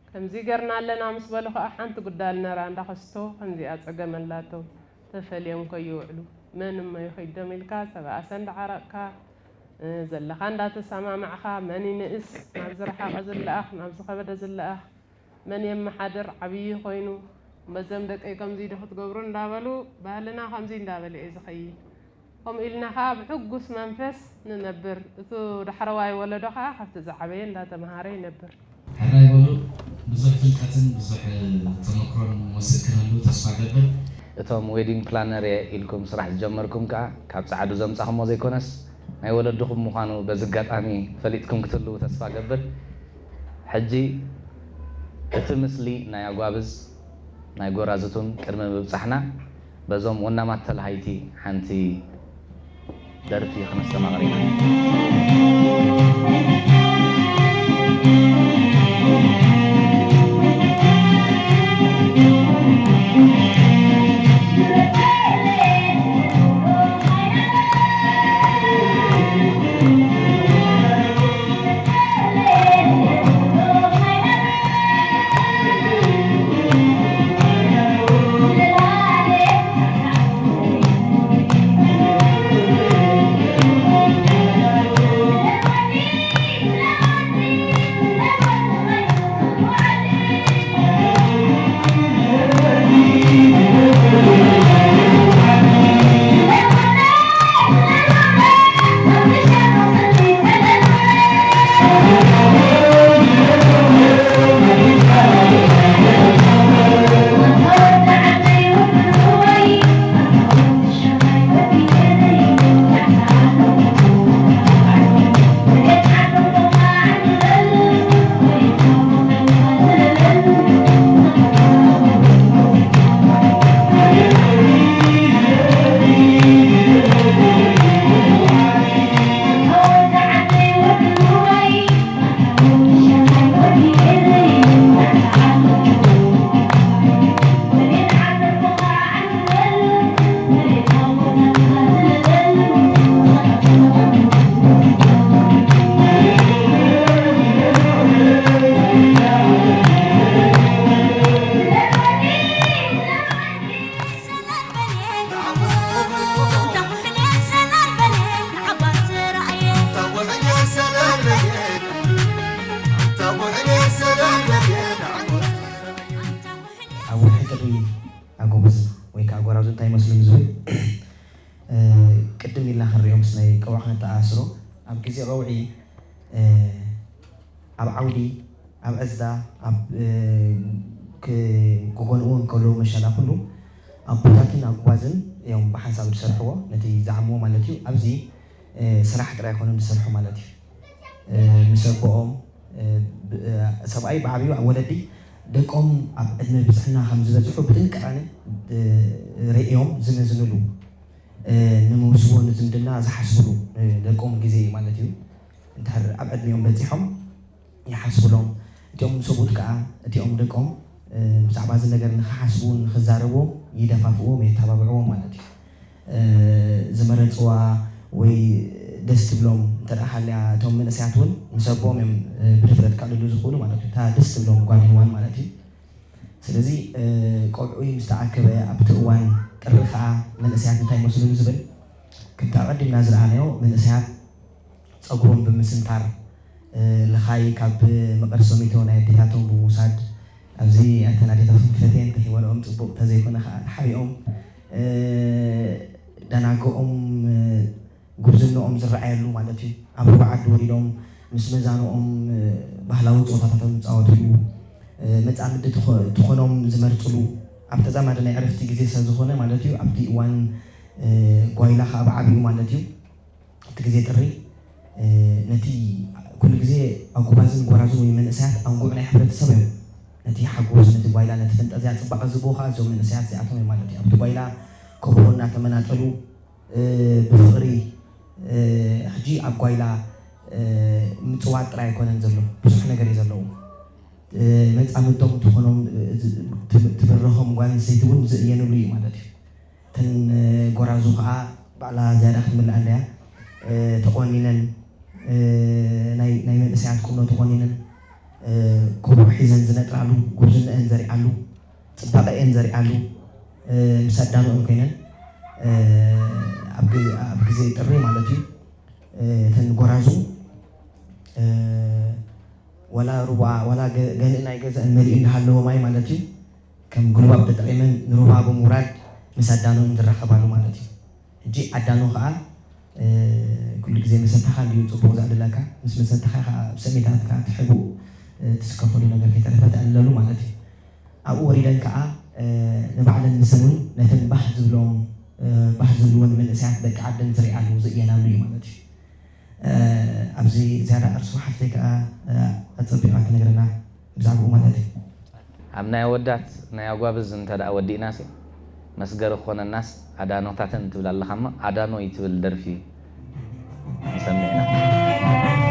ከምዚ ገርና ኣለና ምስ በሉ ኸኣ ሓንቲ ጉዳል ነራ እንዳኸስቶ ከምዚኣ ጸገም ኣላቶም። ተፈልዮም ከይውዕሉ መን እሞ ይኸይዶም ኢልካ ዝተባእሰ እንዳዓረቕካ፣ እ፣ ዘለኻ እንዳተሰማማዕካ፣ መን ይንእስ፣ ናብ ዝረሓቐ ዝለኣኽ፣ ናብ ዝኸበደ ዝለኣኽ፣ መን የመሓድር፣ ዓብዪ ኮይኑ፣ በዞም ደቀይ ከምዚ ዶ ክትገብሩ እንዳበሉ፣ ባህልና ከምዚ እንዳበለ እዩ ዝኸይድ። ከምኡ ኢልና ኸዓ ብሕጉስ መንፈስ ንነብር። እቱ ዳሕረዋይ ወለዶ ኸዓ ካብቲ ዝዓበየ እንዳተምሃረ ይነብር። ሕራይ በሉ። ብዙሕ ፍልጠትን ብዙሕ ተመክሮን ንወስድ ክነሉ ተስፋ ገብር። እቶም ዌዲንግ ፕላነር እየ ኢልኩም ስራሕ ዝጀመርኩም ከኣ ካብ ጸዓዱ ዘምጻኹሞ ዘይኮነስ ናይ ወለድኹም ምዃኑ በዚ ኣጋጣሚ ፈሊጥኩም ክትህልዉ ተስፋ ገብር። ሕጂ እቲ ምስሊ ናይ ኣጓብዝ ናይ ጎራዙቱን ቅድሚ ምብጻሕና በዞም ወናማት ተላሃይቲ ሓንቲ ደርፊ ክነስተማቕር ኢና። ኣብ ወርሒ ጥሪ ኣጎብዝ ወይ ከዓ ጎራዙ እንታይ ይመስሉ ንዝብል፣ እ፣ ቅድም ኢልና ክንሪኦ ምስ ናይ ቀውዒ ክነተኣሳስሮ፣ ኣብ ግዜ ቀውዒ፣ እ፣ ኣብ ዓውዲ፣ ኣብ ዕፅዳ፣ ኣብ፣ እ፣ ክ-፣ ክጎንኡ እንከለዉ መሸላ ኩሉ ኣቦታትን ኣጉባዝን እዮም ብሓንሳብ ዝሰርሕዎ፣ ነቲ ዝዓምዎ ማለት እዩ። ኣብዚ፣ እ፣ ስራሕ ጥራይ ኣይኮነን ዝሰርሑ ማለት እዩ። እ፣ ምስ ኣቦኦም፣ እ፣ ብ-፣ እ፣ ሰብኣይ ብዓብዩ ወለዲ ደቆም ኣብ ዕድመ ብፅሕና ከም ዝበፅሑ ብጥንቃቐ፣ እ፣ ርእዮም ዝመዝንሉ፣ እ፣ ንምውስቦ ንዝምድና ዝሓስብሉ፣ እ፣ ደቆም ግዜ እዩ ማለት እዩ። እንድሕር ኣብ ዕድሚኦም በፂሖም ይሓስብሎም። እቲኦም ሰብኡት ከዓ እቲኦም ደቆም፣ እ፣ ብዛዕባ እዚ ነገር ንኽሓስቡ ንኽዛረቡ ይደፋፍዎም፣ የተባብዕዎም ማለት እዩ። እ፣ ዝመረፅዋ ወይ ደስ ትብሎም እንተ ደኣ ሃልያ፣ እቶም መንእሰያት እውን ምስ ኣቦኦም እዮም፣ እ፣ ብድፍረት ከዕልሉ ዝኽእሉ ማለት እዩ። እታ ደስ ትብሎም ጓል ሄዋን ማለት እዩ። ስለዚ፣ እ፣ ቆልዑ ምስ ተኣከበ ኣብቲ እዋን ጥሪ ከኣ መንእሰያት እንታይ ይመስሉ ንዝብል፣ ከምቲ ኣቐዲምና ዝረኣናዮ መንእሰያት ጸጉሮም ብምስንታር፣ እ፣ ልኻይ ካብ መቐር ሰሚቶ ናይ ኣዴታቶም ብምውሳድ፣ ኣብዚ እተን ኣዴታቶም ፈትየን ተሂበንኦም ጽቡቕ እንተዘይኮነ ከኣ ተሓቢኦም፣ እ፣ ደናግኦም፣ እ፣ ጉብዝንኦም ዝረኣየሉ ማለት እዩ። ኣብ ሩባ ዓዲ ወሪዶም ምስ መዛንኦም፣ እ፣ ባህላዊ ጸወታታቶም ዝጻወትሉ፣ እ፣ መጻምዲ ትኾ-፣ ትኾኖም ዝመርጽሉ፣ ኣብ ተዛማዲ ናይ ዕረፍቲ ግዜ ስለ ዝኾነ ማለት እዩ። ኣብቲ እዋን፣ እ፣ ጓይላ ከኣ ብዓቢኡ ማለት እዩ። እቲ ግዜ ጥሪ፣ እ፣ ነቲ ኩሉ ግዜ ኣጉባዝን ጓራዙን ወይ መንእሰያት ኣንጉዕ ናይ ሕብረተሰብ እዮም። ነቲ ሓጎስ፣ ነቲ ጓይላ፣ ነቲ ፈንጠዝያ ጽባቐ ዝህብዎ ከኣ እዞም መንእሰያት እዚኣቶም እዮም ማለት እዩ። ኣብቲ ጓይላ ከብሮ እናተመናጠሉ፣ እ፣ ብፍቕሪ፣ እ፣ ሕጂ ኣብ ጓይላ፣ እ፣ ምጽዋት ጥራይ ኣይኮነን ዘሎ፣ ብዙሕ ነገር እዩ ዘለዎ። እ፣ መጻምድቶም ትኾኖም፣ እ፣ ዝ-፣ ትብ-፣ ትብርሆም ጓል ኣንስተይቲ እውን ዝእየንሉ እዩ ማለት እዩ። እተን፣ እ፣ ጎራዙ ከኣ ባዕላ ዝያዳ ክትምልኣለያ፣ እ፣ ተቖኒነን፣ እ፣ ናይ፣ ናይ መንእሰያት ቁኖ ተቖኒነን፣ እ፣ ከብሮ ሒዘን ዝነጥራሉ፣ ጉብዝንአን ዘሪኣሉ፣ ጽባቐአን ዘሪኣሉ፣ እ፣ ምስ ኣዳንኦም ኮይነን፣ እ፣ ኣብ ግ-፣ ኣብ ግዜ ጥሪ ማለት እዩ፣ እ፣ እተን ጎራዙ፣ እ፣ ዋላ ሩባ፣ ዋላ ገ-፣ ገንኢ ናይ ገዛእን መሊኡ እናሃለወ ማይ ማለት እዩ፣ ከም ጉልባብ ተጠቒመን ንሩባ ብምውራድ ምስ ኣዳንኦም ዝራኸባሉ ማለት እዩ። ሕጂ ኣዳኖ ከኣ፣ እ፣ ኩሉ ግዜ መሰታኻ እንድዩ ጽቡቕ ዘዕልለካ፣ ምስ መሰታኻ ከኣ ብሰሚታትካ ትሕቡ፣ እ፣ ትስከፈሉ ነገር ከይተረፈ ተዕልለሉ ማለት እዩ። ኣብኡ ወሪደን ከኣ፣ እ፣ ንባዕለን ንሰን እውን ነተን ባህ ዝብሎም፣ እ፣ ባህ ዝብልወን መንእሰያት ደቂ ዓደን ዝሪኣሉ ዝእየናሉ እዩ ማለት እዩ። እ፣ ኣብዚ ዝያዳ ኣርሱ ሓፍተይ ከኣ፣ እ፣ ኣጸቢቓ ትነግረና ብዛዕባኡ ማለት እዩ። ኣብ ናይ ኣወዳት ናይ ኣጓብዝ እንተ ደኣ ወዲእናሲ፣ መስገሪ ክኾነናስ ኣዳኖታተን ትብል ኣለኻ እሞ፣ ኣዳኖ ይትብል ደርፊ ንሰምዕ ኢና።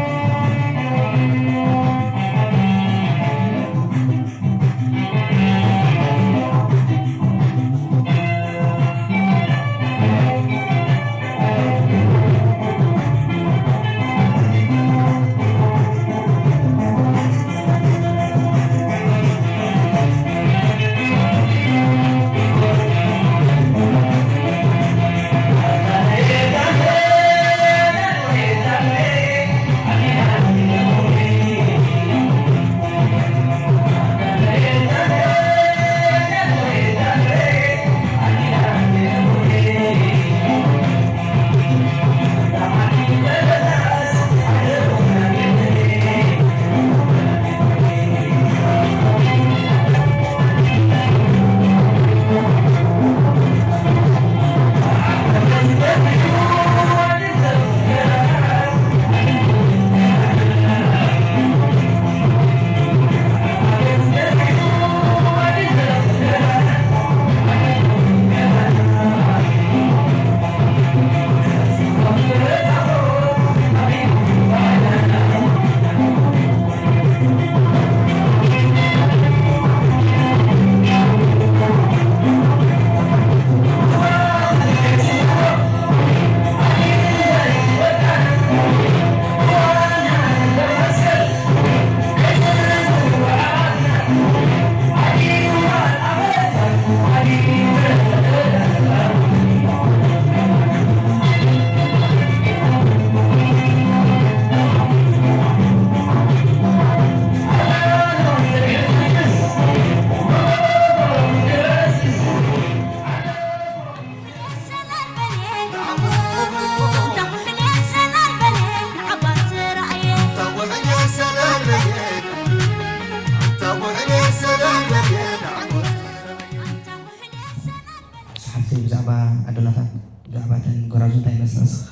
ሓፍተይ ብዛዕባ ኣዶናታት፣ ብዛዕባ እተን ጎራዙ እንታይ ይመስላ ንስኻ?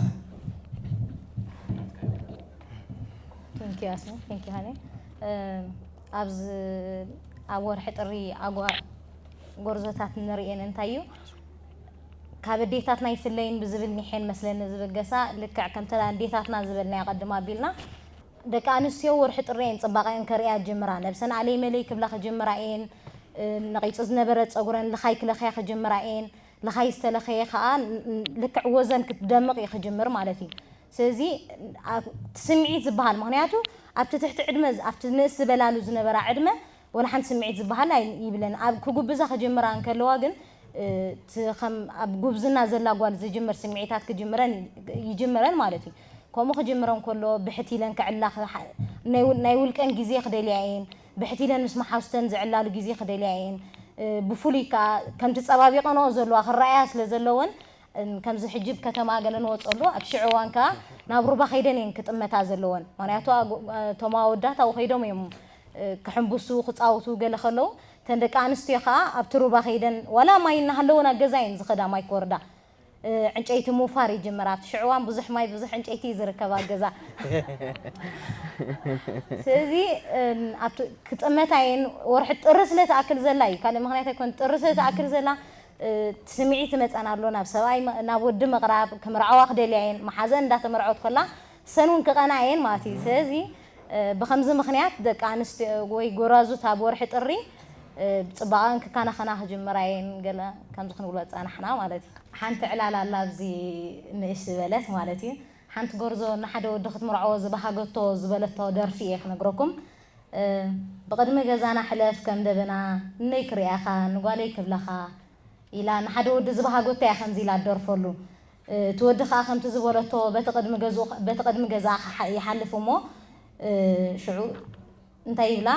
Thank you ኣስሚ፣ thank you ሃኒ። እም፣ ኣብዚ ኣብ ወርሒ ጥሪ ኣጓ-፣ ጎርዞታት ንርእየን እንታይ እዩ? ካብ ኣዴታትና ይፍለይን ብዝብል ኒሐን መስለኒ ዝብገሳ፣ ልክዕ ከምተን ኣዴታትና ዝበልናዮ ቀድም ኣቢልና፣ ደቂ ኣንስትዮ ወርሒ ጥሪ እየን ጽባቐአን ከርእያ ዝጅምራ፣ ነብሰን ኣለይ መለይ ክብላ ክጅምራ እየን። እም፣ ነቒጹ ዝነበረ ጸጉረን ልኻይ ክለኽያ ክጅምራ እየን። ልኻይ ዝተለኸየ ከኣ ን-፣ ን-፣ ልክዕ ወዘን ክትደምቕ እዩ ክጅምር ማለት እዩ። ስለዚ ኣብ- እቲ ስምዒት ዝበሃል፣ ምኽንያቱ ኣብቲ ትሕቲ ዕድመ፣ ኣብቲ ንእስ ዝበላሉ ዝነበራ ዕድመ ወላ ሓንቲ ስምዒት ዝበሃል ኣይ- ይብለን። ኣብ ክጉብዛ ክጅምራ እንከለዋ ግን እ፣ እቲ ከም ኣብ ጉብዝና ዘላ ጓል ዝጅምር ስምዒታት ክጅምረን ይጅምረን ማለት እዩ። ከምኡ ክጅምረን ከሎ ብሕት ኢለን ክዕላ ክሓ- ናይ ውል- ናይ ውልቀን ግዜ ክደልያ እየን። ብሕት ኢለን ምስ መሓውስተን ዝዕላሉ ግዜ ክደልያ እየን። እ፣ ብፍሉይ ከኣ ከምቲ ጸባቢቐንኦ ዘለዋ ክረኣያ ስለ ዘለወን፣ እን- ከምዚ ሕጂ ብ ከተማ ገለ ንወጸሉ ኣብ ሽዑ እዋን ከኣ ናብ ሩባ ከይደን እየን ክጥመታ ዘለወን። ምኽንያቱ ኣጉ- እቶም ኣወዳት ኣብኡ ከይዶም እዮም እ፣ ክሕንብሱ ክጻወቱ ገለ ከለዉ፣ እተን ደቂ ኣንስትዮ ከኣ ኣብቲ ሩባ ከይደን ዋላ ማይ እናሃለወን ኣብ ገዛ እየን ዝኸዳ ማይ ክወርዳ። እ፣ ዕንጨይቲ ምውፋር ይጅምር ኣብቲ ሽዑ እዋን ብዙሕ ማይ ብዙሕ ዕንጨይቲ እዩ ዝርከብ ኣብ ገዛ። ስለዚ እም፣ ኣብቲ ክጥመታ እየን ወርሒ ጥሪ ስለ ትኣክል ዘላ እዩ ካልእ ምኽንያት ኣይኮን ጥሪ ስለ ትኣክል ዘላ እ፣ ስምዒት ይመጸን ኣሎ ናብ ሰብኣይ መ- ናብ ወዲ ምቕራብ ክምርዓዋ ክደልያ እየን መሓዘን እንዳተመርዖት ከላ ሰን እውን ክቐና እየን ማለት እዩ። ስለዚ እ፣ ብኸምዚ ምኽንያት ደቂ ኣንስትዮ ወይ ጎራዙት ኣብ ወርሒ ጥሪ እ፣ ብጽባቐን ክከናኸና ክጅምራ እየን። ገለ ከምዚ ክንብሎ ዝጸናሕና ማለት እዩ። ሓንቲ ዕላል ኣላ ኣብዚ ንእሽ ዝበለት ማለት እዩ። ሓንቲ ጎርዞ ንሓደ ወዲ ክትምርዓዎ ዝበሃገቶ ዝበለቶ ደርፊ እየ ክነግረኩም። እ፣ ብቕድሚ ገዛና ሕለፍ ከም ደበና እነይ ክርእያኻ ንጓለይ ክብለኻ ኢላ ንሓደ ወዲ ዝበሃጎታ እያ ከምዚ ኢላ ትደርፈሉ። እቲ ወዲ ከኣ ከምቲ ዝበለቶ በቲ ቅድሚ ገዝኡ በቲ ቅድሚ ገዛኣ ክሓ- ይሓልፍ እሞ ሽዑ እንታይ ይብላ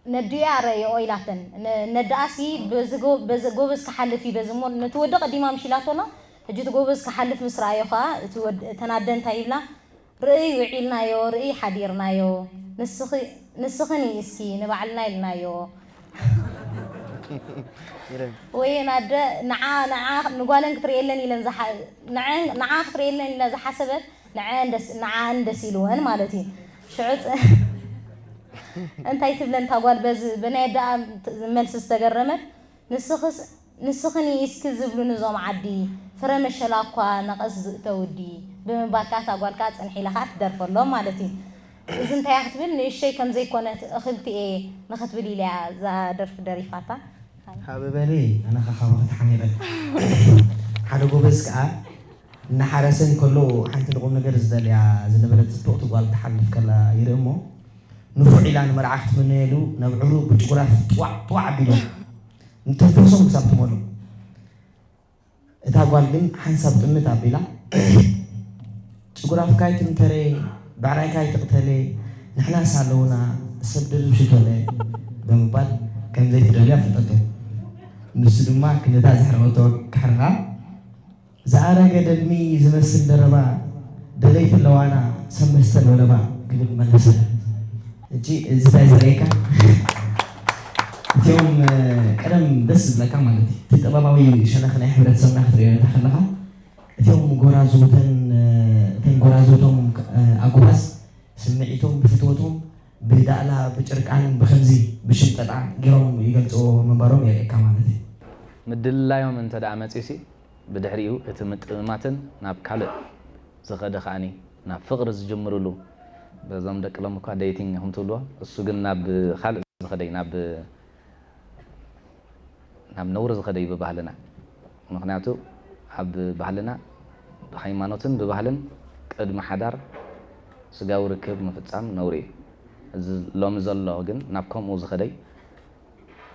ነዲኡ እያ ረእየኦ ኢላተን። ነ- ነዳኣሲ በዚ ጎ- በዚ ጎበዝ ክሓልፍ እዩ በዚ እሞ ነቲ ወዲ ቀዲማ ምሽ ኢላቶ ኣላ። ሕጂ እቲ ጎበዝ ክሓልፍ ምስ ረኣዮ ከኣ እቲ ወድ- እተን ኣደ እንታይ ይብላ ርእይ ውዒልናዮ ርእይ ሓዲርናዮ ንስኺ ንስኽን እስኪ ንባዕልና ኢልናዮ ወይ ናደ ንዓ ንዓ ንጓለን ክትርእየለን ኢለን ዝሓ- ንዐን- ንዓ ክትርእየለን ኢለን ዝሓሰበት ንዐን ደስ ንዓን ደስ ኢልወን ማለት እዩ ሽዑ ፅ- እንታይ ትብለን እታ ጓል በዚ ብናይ ኣደኣ መልሲ ዝተገረመት ንስኽስ ንስኽን እስኪ ዝብሉኒ እዞም ዓዲ ፍረ መሸላ እኳ ነቐዝ ዝእተውዲ ብምባል ከኣ እታ ጓል ከኣ ጽንሕ ኢላ ከኣ ትደርፈሎም ማለት እዩ። እዚ እንታይ እያ ክትብል ንእሸይ ከም ዘይኮነት እኽልቲ እየ ንኽትብል ኢላ እያ እዛ ደርፊ ደሪፋታ። ሃበበኒ ኣነ ኸ ካባኺ ተሓሚቐ ሓደ ጎበዝ ከኣ እናሓረሰ እንከሎ ሓንቲ ንቑም ነገር ዝደልያ ዝነበረት ጽብቕቲ ጓል ትሓልፍ ከላ ይርኢ እሞ ንፉዕ ኢላ ንመርዓ ክትምነየሉ ነብዕሩ ብጭጉራፍ ጥዋዕ ጥዋዕ ኣቢሉ ንተንፈሶም ክሳብ ትመሉ እታ ጓል ግን ሓንሳብ ጥምት ኣቢላ ጭጉራፍካ ኣይትምተረ ብዕራይካ ኣይትቕተለ ንሕናስ ኣለውና ሰብ ድርብ ሽቶለ ብምባል ከም ዘይትደልያ ኣፍለጠቶ። ንሱ ድማ ክንደታ ዘሕረቐቶ ክሕርቓ ዝኣረገ ደልሚ ዝመስል ደረባ ደለይቲ ኣለዋና ሰብ መስተ ንወለባ ክብል መለሰ። ሕጂ እዚ እንታይ ዘርእየካ እቲኦም ቀደም ደስ ዝብለካ ማለት እዩ እቲ ጥበባዊ ሸነኽ ናይ ሕብረተሰብና ክትሪኦ እንዳ ከለኻ እቲኦም ጎራዙ እተን እተን ጎራዙ እቶም ኣጉባዝ ስምዒቶም ብፍትወቶም ብዳእላ ብጭርቃን ብከምዚ ብሽምጠጣ ገይሮም ይገልፅዎ ምንባሮም የርእየካ ማለት እዩ። ምድልላዮም እንተ ደኣ መጺኡሲ ብድሕሪኡ እቲ ምጥምማትን ናብ ካልእ ዝኸደ ከኣኒ ናብ ፍቕሪ ዝጅምርሉ በዞም ደቂ ሎሚ እኳ dating ኢኹም ትብልዎ እሱ ግን ናብ ካልእ ዝኸደይ ናብ ናብ ነውሪ ዝኸደ እዩ ብባህልና። ምኽንያቱ ኣብ ባህልና ብሃይማኖትን ብባህልን ቅድሚ ሓዳር ስጋዊ ርክብ ምፍጻም ነውሪ እዩ። እዚ ሎሚ ዘሎ ግን ናብ ከምኡ ዝኸደ እዩ።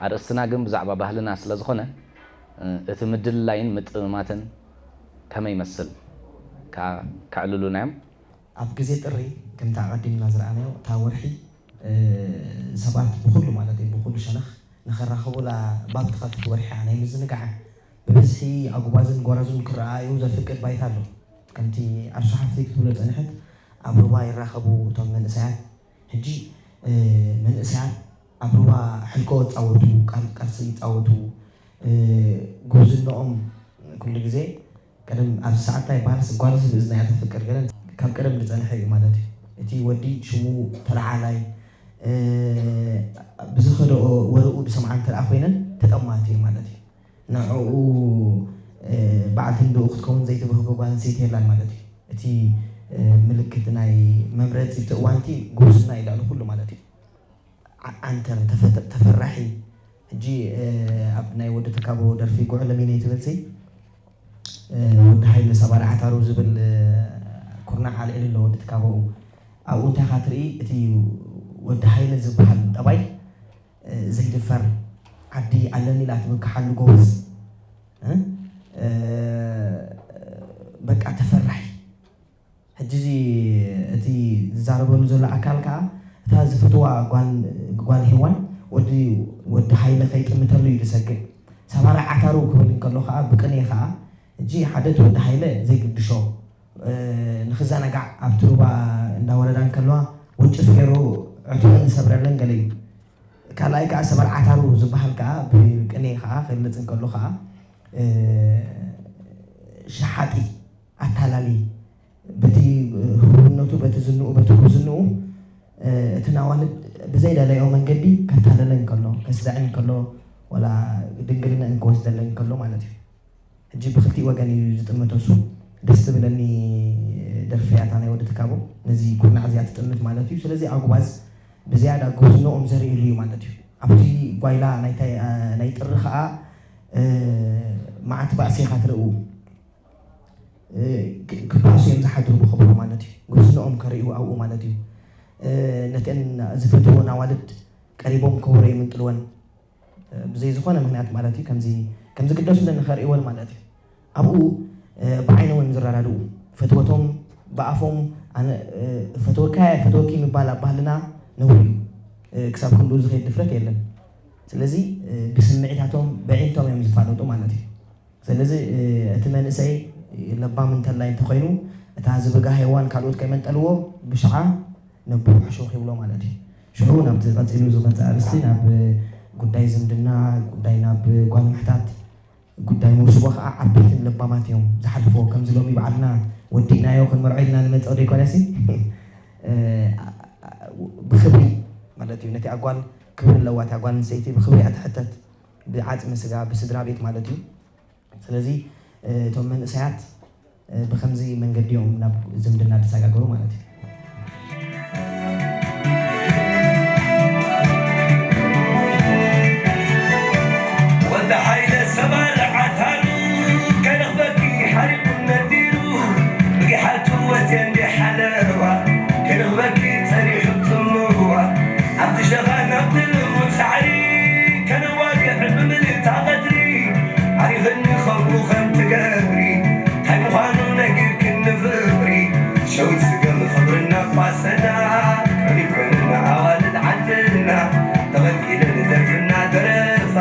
ኣርእስትና ግን ብዛዕባ ባህልና ስለ ዝኾነ እቲ ምድልላይን ምጥምማትን ከመይ ይመስል ከኣ ከዕልሉና እዮም። ኣብ ግዜ ጥሪ ከምቲ ኣቐዲምና ዝረኣናዮ እታ ወርሒ ሰባት ብኹሉ ማለት እዩ ብኹሉ ሸነኽ ንኸራኸቡላ ባብ ትኸፍት ወርሒ እያ ናይ ምዝንጋዕ ብብዝሒ ኣጉባዝን ጓራዙን ክረኣኣዩ ዘፍቅድ ባይታ ኣሎ ከምቲ ኣርሱ ሓፍተይ ክትብሎ ዝጸንሐት ኣብ ሩባ ይራኸቡ እቶም መንእሰያት ሕጂ መንእሰያት ኣብ ሩባ ሕልኮ ይጻወቱ ቃል ቃልሲ ይጻወቱ ጉብዝንኦም ኩሉ ግዜ ቀደም ኣብዚ ሰዓት እንታይ ይበሃል ጓል ስብ እዝና እያ ተፍቅር ገለ ካብ ቀደም ዝፀንሐ እዩ ማለት እዩ እቲ ወዲ ሽሙ ተለዓላይ ብዝኸደኦ ወረኡ ዝሰምዓ እንተ ኮይነን ተጠማት እዩ ማለት እዩ ንዕኡ በዓልቲ ንድኡ ክትከውን ዘይትብህጎ ጓል ኣንስተይቲ የላን ማለት እዩ እቲ ምልክት ናይ መምረፂ እቲ እዋንቲ ጉብዝና እዩ ልዕሊ ኩሉ ማለት እዩ ዓንተር ተፈራሒ ሕጂ ኣብ ናይ ወዲ ተካቦ ደርፊ ጉዕለ ሚነይ ትብል ሲ ወዲ ሃይለ ሰባሪ ዓታሩ ዝብል ኩርናዕ ኣልዒሉ ኣሎ ወዲ ትካቦኡ። ኣብኡ እንታይ ኢኻ ትርኢ? እቲ ወዲ ሃይለ ዝበሃል ጠባይ ዘይድፈር፣ ዓዲ ኣለኒ ኢላ ትምክሓሉ ጎበዝ፣ በቃ ተፈራሒ። ሕጂ እዚ እቲ ዝዛረበሉ ዘሎ ኣካል ከኣ እታ ዝፈትዋ ጓል ጓል ሄዋን ወዲ ወዲ ሃይለ ከይጥምተሉ እዩ ዝሰግእ። ሰባራ ዓታሩ ክብል እንከሎ ከኣ ብቅኔ ከኣ ሕጂ ሓደ እቲ ወዲ ሃይለ ዘይግድሾ ንኽዘናጋዕ ኣብቲ ሩባ እንዳወረዳ እንከለዋ ወንጭፍ ገይሩ ዕትበን ዝሰብረለን ገለ እዩ። ካልኣይ ከኣ ሰበር ዓታሩ ዝበሃል ከኣ ብቅኔ ከኣ ክግለጽ እንከሎ ከኣ ሸሓጢ ኣታላሊ በቲ ህቡብነቱ በቲ ዝንኡ በቲ ጉብዝንኡ እቲ ናዋልድ ብዘይደለዮ መንገዲ ከታለለን ከሎ ከስደዐን ከሎ ወላ ድንግልነን ክወስደለን ከሎ ማለት እዩ። ሕጂ ብክልቲኡ ወገን እዩ ዝጥምቶ እሱ። ደስ ትብለኒ ደርፊ እያ እታ ናይ ወዲ ትካቦ ነዚ ኩርናዕ እዚኣ ትጥምት ማለት እዩ። ስለዚ ኣጉባዝ ብዝያዳ ጉብዝንኦም ዘርእሉ እዩ ማለት እዩ። ኣብቲ ጓይላ ናይ ጥሪ ከዓ መዓት ባእሲ ኢኻ ትርእዩ። ክባእሱ እዮም ዝሓድሩ ብኽብሩ ማለት እዩ። ጉብዝንኦም ከርእዩ ኣብኡ ማለት እዩ። ነተን ዝፈትዎን ኣዋልድ ቀሪቦም ከብሮ የምንጥልወን። ብዘይ ዝኾነ ምኽንያት ማለት እዩ። ከምዚ ከምዚ ግደሱለን ንኸርእይወን ማለት እዩ። ኣብኡ ብዓይኒ እውን ዝረዳድኡ ፈትወቶም ብኣፎም ኣነ ፈትወካ እየ ፈትወኪ ምባል ኣብ ባህልና ነውር እዩ። ክሳብ ክንድኡ ዝኸይድ ድፍረት የለን። ስለዚ ብስምዒታቶም ብዒንቶም እዮም ዝፋለጡ ማለት እዩ። ስለዚ እቲ መንእሰይ ለባም እንተላይ እንተኮይኑ እታ ዝብጋ ሄዋን ካልኦት ከይመንጠልዎ ብሽዓ ነብሩ ሕሹኽ ይብሎ ማለት እዩ። ሽዑ ናብቲ ቀፂሉ ዝመፅእ ኣርእስቲ ናብ ጉዳይ ዝምድና ጉዳይ ናብ ጓል ምሕታት ጉዳይ መውስቦ ከዓ ዓበይትን ለባማት እዮም ዝሓልፍዎ ከምዚ ሎሚ በዓልና ወዲእናዮ ክንመርዖ ኢልና ንመፅእ ዶ ይኮነሲ ብክብሪ ማለት እዩ ነቲ ኣጓል ክብሪ ኣለዋ እታ ጓል ኣንስተይቲ ብክብሪ እያ ትሕተት ብዓፅሚ ስጋ ብስድራ ቤት ማለት እዩ። ስለዚ እቶም መንእሰያት ብከምዚ መንገዲ እዮም ናብ ዝምድና ዝሰጋገሩ ማለት እዩ። ወዲ ሓይለ ሰባር ዓታሉ ከረኽበኪ ሓሪቁ ነዲሩ ብጊሓቱ ወትየ እንዲ ሓለዋ ከረኽበኪ ጸኒሑ ጽምዋ ኣብቲ ሸኻ ናብቲ ልሙድ ሳዕሪ ከነዋግዕ ብምልእታ ቀትሪ ዓሪኽኒ ከምኡ ከም ትገብሪ እንታይ ምዃኑ ነጊርክኒ ፍቕሪ ሸዊት ስገም ፍቕርና ኳሰና ቀሪበን ኣዋልድ ዓድና ተቐልቂለን ደርፍና ደረፋ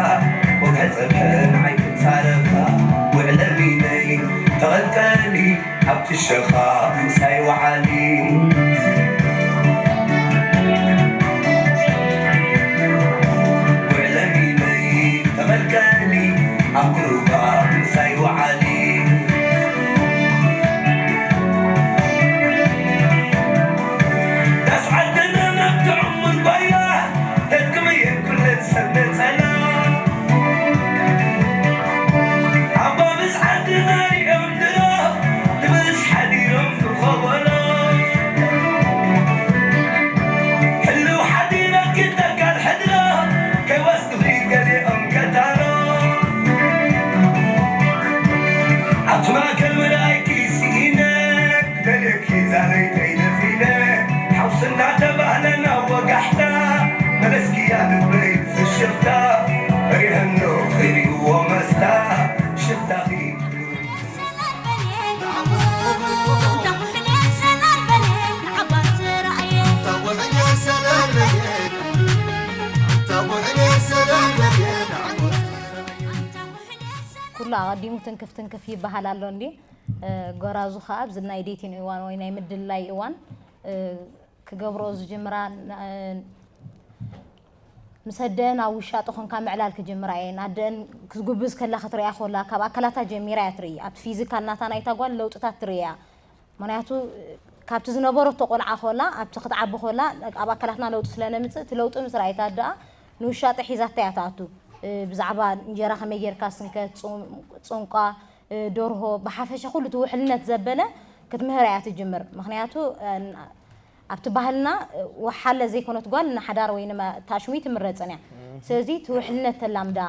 ወግሐ ጸብሐ ንዓይ ክጻረፋ ውዕለ ሚነይ ተቐልቀሊ ኣብቲ ሸኻ ምሳይ ወዓሊ ውዕለ ሚነይ ተቐልቀሊ ኣብቲ ሩባ ምሳይ ወዓሊ ዳስ ዓድና ናብ ትዕሙር ባይላ ተድግመየን ኩለን ሰብ ነጸላ ኣባ ምስ ዓድና ሪኦም ድሮ ትብልስ ሓዲሮም ንኸበሎ ሕልው ሓዲራ ክተካል ሕድሮ ከይወስዱኺ ገሊኦም ከታሎ ኣብቲ ማእከል ምርኣይኪ ስኢነ ክደልየኪ ዛለይተይ ነፊነ ሓውሲ እንዳተባህለ ናብ ወጋሕታ መለስክያ ልበይ ፍሽኽታ ፈሪሀኖ ከይሪእዎ መስታ ሽኽታኺ ኩሉ ኣቐዲሙ ትንክፍ ትንክፍ ይበሃል ኣሎ እንዲ ጎራዙ ከዓ ኣብዚ ናይ ዴቲንግ እዋን ወይ ናይ ምድልላይ እዋን ክገብሮ ዝጅምራ ምስ ኣደአን ኣብ ውሻጠ ኮንካ ምዕላል ክጅምራ እየን ኣደአን ክትጉብዝ ከላ ክትሪኣ ኮላ ካብ ኣካላታ ጀሚራ እያ ትርኢ ኣብቲ ፊዚካል ናታ ናይታ ጓል ለውጥታት ትርኢ እያ ምክንያቱ ካብቲ ዝነበረቶ ቆልዓ ኮላ ኣብቲ ክትዓቢ ኮላ ኣብ ኣካላትና ለውጢ ስለነምፅእ እቲ ለውጢ ምስ ረኣየት ኣደኣ ንውሻጠ ሒዛታ እያ ትኣቱ ብዛዕባ እንጀራ ከመይ ጌርካ ስንከት ፅንቋ ደርሆ ብሓፈሻ ኩሉ እቲ ውሕልነት ዘበለ ክትምህር እያ ትጅምር ምክንያቱ ኣብቲ ባህልና ወሓለ ዘይኮነት ጓል ንሓዳር ወይ ንታሽሙ ትምረፅን እያ ስለዚ እቲ ውሕልነት ተላምዳ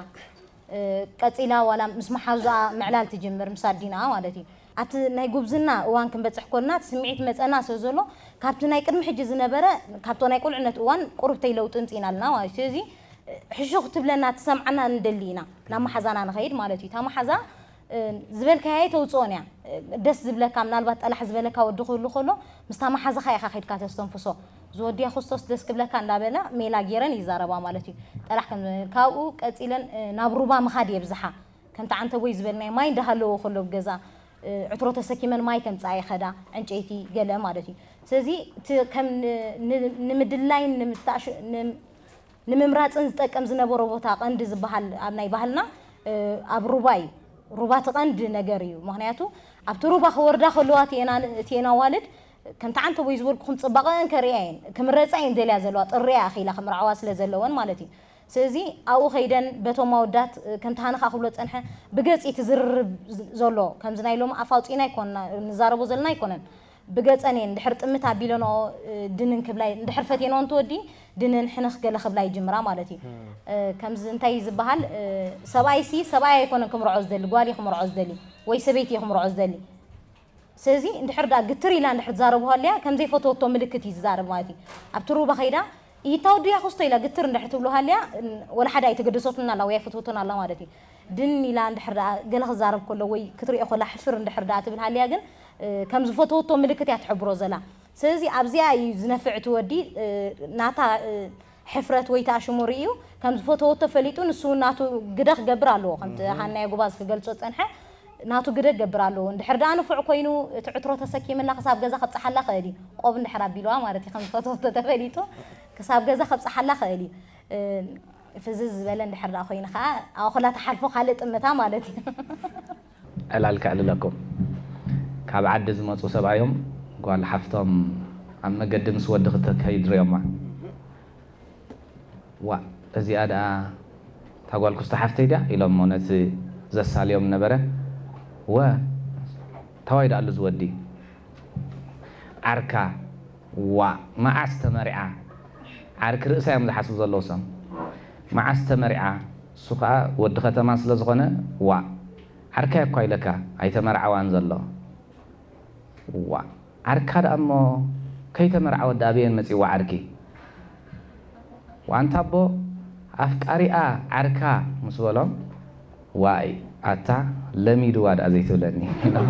ቀጺላ ዋላ ምስ መሓዙኣ ምዕላል ትጅምር፣ ምስ ኣዲና ማለት እዩ። ኣብቲ ናይ ጉብዝና እዋን ክንበጽሕ ኮልና፣ እቲ ስምዒት መጸና ስለ ዘሎ፣ ካብቲ ናይ ቅድሚ ሕጂ ዝነበረ፣ ካብቶ ናይ ቁልዕነት እዋን ቁሩብተይ ለውጢ ምጽኢና ኣለና ማለት እዩ። ስለዚ ሕሹኽ ትብለና፣ ትሰምዓና ንደሊ ኢና፣ ናብ መሓዛና ንኸይድ ማለት እዩ። እታ መሓዛ ዝበልካያ ተውፅኦን እያ። ደስ ዝብለካ፣ ምናልባት ጠላሕ ዝበለካ ወዲ ክህሉ ከሎ፣ ምስታ መሓዛኻ ኢኻ ከይድካ ተስተንፍሶ። ዝወድያ ክስቶስ ደስ ክብለካ እንዳበላ ሜላ ጌረን ይዛረባ ማለት እዩ። ጠላሕ ከም፣ ካብኡ ቀፂለን ናብ ሩባ ምኻድ የብዝሓ። ከምቲ ዓንተቦይ ዝበልናይ ማይ እንዳሃለዎ ከሎ ገዛ ዕትሮ ተሰኪመን ማይ ከምፃ ይኸዳ፣ ዕንጨይቲ ገለ ማለት እዩ። ስለዚ እቲ ከም ን- ን- ንምድላይን ንምታሽ ን- ንምምራፅን ዝጠቀም ዝነበሮ ቦታ ቀንዲ ዝበሃል ኣብ ናይ ባህልና ኣብ ሩባ እዩ። ሩባ እቲ ቀንዲ ነገር እዩ። ምክንያቱ ኣብቲ ሩባ ክወርዳ ከለዋ እቲኤን ኣዋልድ ከምቲ ዓንተቦይ ዝበልኩኹም ፅባቐአን ከርእያ እየን፣ ክምረፃ እየን ደልያ ዘለዋ፣ ጥርያ ኣኺላ ክምርዓዋ ስለ ዘለወን ማለት እዩ። ስለዚ ኣብኡ ከይደን በቶም ኣወዳት ከምቲ ሃነ ከዓ ክብሎ ዝፀንሐ ብገፂ እቲ ዝርርብ ዘሎ ከምዚ ናይ ሎሚ ኣፍ ኣውፂእና ኣይኮንና ንዛረቦ ዘለና ኣይኮነን። ብገፀን እየን እንድሕር ጥምት ኣቢለንኦ ድንን ክብላ እየን። እንድሕር ፈትየንኦ እንትወዲ ድንን ሕንኽ ገለ ክብላ ይጅምራ ማለት እዩ። ከምዚ እንታይ ዝበሃል፣ ሰብኣይሲ ሰብኣይ ኣይኮነን ክምርዖ ዝደሊ፣ ጓል እዩ ክምርዖ ዝደሊ ወይ ሰበይቲ እዩ ክምርዖ ዝደሊ። ስለዚ እንድሕር ደኣ ግትር ኢላ እንድሕር ትዛረቦ ሃልያ ከም ዘይፈተወቶ ምልክት እዩ ዝዛረብ ማለት እዩ። ኣብቲ ሩባ ከይዳ ኢታ ወዲ ያኹስቶ ኢላ ግትር እንድሕር ትብሎ ሃልያ ወላ ሓደ ኣይተገደሰቱን ኣላ ወይ ኣይፈተወቶን ኣላ ማለት እዩ። ድን ኢላ እንድሕር ደኣ ገለ ክዛረብ ከሎ ወይ ክትሪኦ ከላ ሕፍር እንድሕር ደኣ ትብል ሃልያ ግን ከም ዝፈተወቶ ምልክት እያ ትሕብሮ ዘላ። ስለዚ ኣብዚኣ እዩ ዝነፍዕ እቲ ወዲ ናታ ሕፍረት ወይ ተኣሽሙ ርእዩ ከም ዝፈተወቶ ፈሊጡ ንሱ እውን ናቱ ግደ ክገብር ኣለዎ። ከምቲ ሃናየ ጉባዝ ክገልጾ ዝጸንሐ ናቱ ግደ ክገብር ኣለዎ። እንድሕር ደኣ ንፉዕ ኮይኑ እቲ ዕትሮ ተሰኪምላ ክሳብ ገዛ ከብጽሓላ ክእል እዩ። ቆብ እንድሕር ኣቢልዋ ማለት እዩ ከም ዝፈተወቶ ተፈሊጡ ክሳብ ገዛ ከብጽሓላ ክእል እዩ። ፍዝዝ ዝበለ እንድሕር ደኣ ኮይኑ ከዓ ኣኹላ ትሓልፎ ካልእ ጥምታ ማለት እዩ። ዕላል ከዕልለኩም። ካብ ዓዲ ዝመፁ ሰብኣዮም ጓል ሓፍቶም ኣብ መገዲ ምስ ወዲ ክትከይድ ሪኦማ። ዋእ እዚኣ ደኣ እታ ጓል ኩስቶ ሓፍተይ ድያ ኢሎሞ ነቲ ዘሳልዮም ነበረ። ወ ታዋይ ደኣሉ ዝወዲ ዓርካ ዋእ መዓስ ተመሪዓ ዓርኪ ርእሳ እዮም ዝሓስቡ ዘለዉ እሶም። መዓስ ተመሪዓ እሱ ከዓ ወዲ ከተማ ስለ ዝኾነ ዋእ ዓርካይ እኳ ኢለካ ኣይተመርዓዋን ዘሎ። ዋእ ዓርካ ደኣ እሞ ከይተመርዓወት ደኣ ኣበየን መፂዋ ዓርኪ? ዋንታ ኣቦ ኣፍቃሪኣ ዓርካ ምስ በሎም ዋይ ኣታ ለሚድዋ ደኣ ዘይትብለኒ ኢሎም።